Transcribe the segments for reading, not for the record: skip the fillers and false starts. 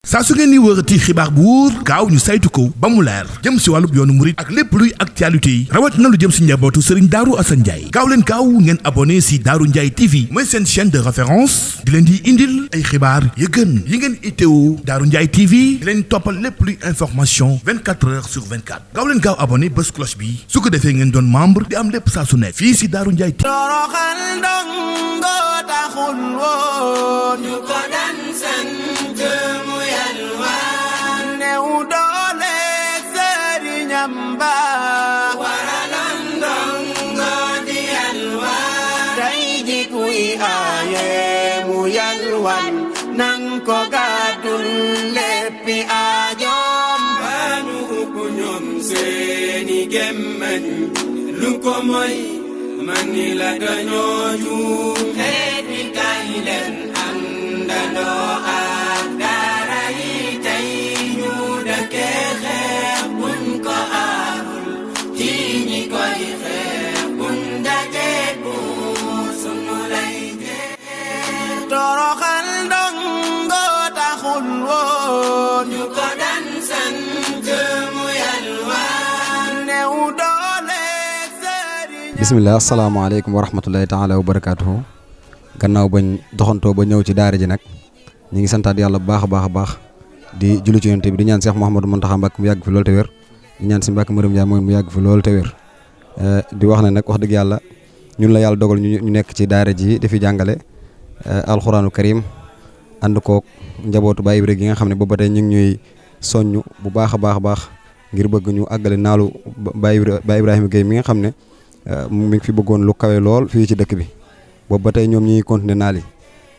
saa su ngeen ni wërati xibaar bu wóor gaaw ñu saytu ko ba mu leer jëm si wàllub yoonu murit ak lépp luy actualité yi rawat na lu jëm si njabootu Serigne Darou Assane Ndiaye gaaw leen gaaw ngeen abonné si Darou Ndiaye TV mooy seen chaîne de référence di leen di indil ay xibaar yu gën yi ngeen itteewu Darou Ndiaye TV di leen toppal lépp luy information 24 heures sur 24 gaaw leen gaaw abonné bés cloche bi su ko defee ngeen doon membre di am lépp saa su nekk fii si Darou Ndiaye TV. Nang ko gadul lepi ajom banu ko ñom seeni gemmen lu ko moy manila dañoo juum xeeti kay leen andano ak dara yi tey ñu dëkke xeex buñ ko aarul ci ñi koy xeex buñ daje bu sunu lay jeex toroxal bisimilah asalaamaaleykum wa rahmatulahi taala wa barakaatuhu gannaaw bañ doxantoo ba ñëw ci daara ji nag ñi ngi santaat yàlla bu baax a baax di julli ci yonent bi di ñaan Cheikh Mouhamadou Mountakha Mbacké mu yàgg fi loolu te wér di ñaan si Mbacké Mariam Ndiaye mooy mu yàgg fi loolu te wér di wax ne nag wax dëgg yàlla ñun la yàlla dogal ñu nekk ci daara ji di fi jàngale alxuraanu karim ànd koog njabootu Baye Ibra gi nga xam ne booba tey ñu ngi ñuy soññ bu baax a baax ngir bëgg ñu àggale naalu Baye Ibrahima Gueye mi nga xam ne mi ngi fi bëggoon lu kawe lool fii ci dëkk bi boobu ba tey ñoom ñi ngi continuer naal yi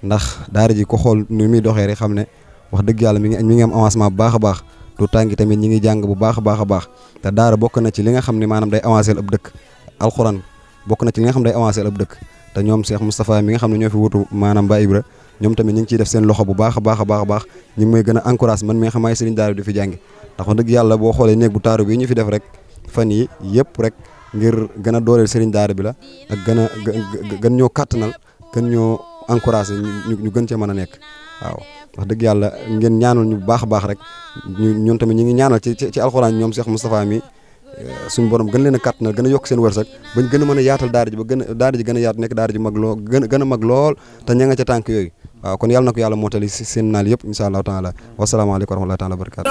ndax daara ji ko xool ni muy doxee rek xam ne wax dëgg yàlla mi ngi am avancement bu baax a baax tout tànki tamit ñi ngi jàng bu baax a baax te daara bokk na ci li nga xam ne maanaam day avancer ab dëkk alxuraan bokk na ci li nga xam ne day avancer ab dëkk te ñoom Cheikh Moustapha mi nga xam ne ñoo fi wutu maanaam Baye Ibra ñoom tamit ñi ngi ciy def seen loxo bu baax a baax ñi ngi may gën a encourage man mi nga xam maay sëriñ daara bi di fi jàngi ndax wax dëgg yàlla boo xoolee néeg bu taaru bi ñu fi def rek fan yi yëpp rek ngir gën a dooleel sëriñ daara bi la ak gën ñoo kàttanal gën ñoo encouragé ñu gën cee mën a nekk waaw wax dëgg yàlla ngeen ñaanal ñu bu baax a baax rek ñun tamit ñu ngi ñaanal ci alxuraan ñoom Cheikh Moustapha mi suñu borom gën leen a kàttanal gën a yokk seen wërsëg bañ gën a mën a yaatal daara ji ba daara ji gën a yaatu nekk daara ji mag lool gën a mag lool te ña nga ca tànk yooyu waaw kon yàlla na ko yàlla mootali seen naal yëpp insha allahu taala wasalaamaaleykum wa rahmatullahi taala wa barakatu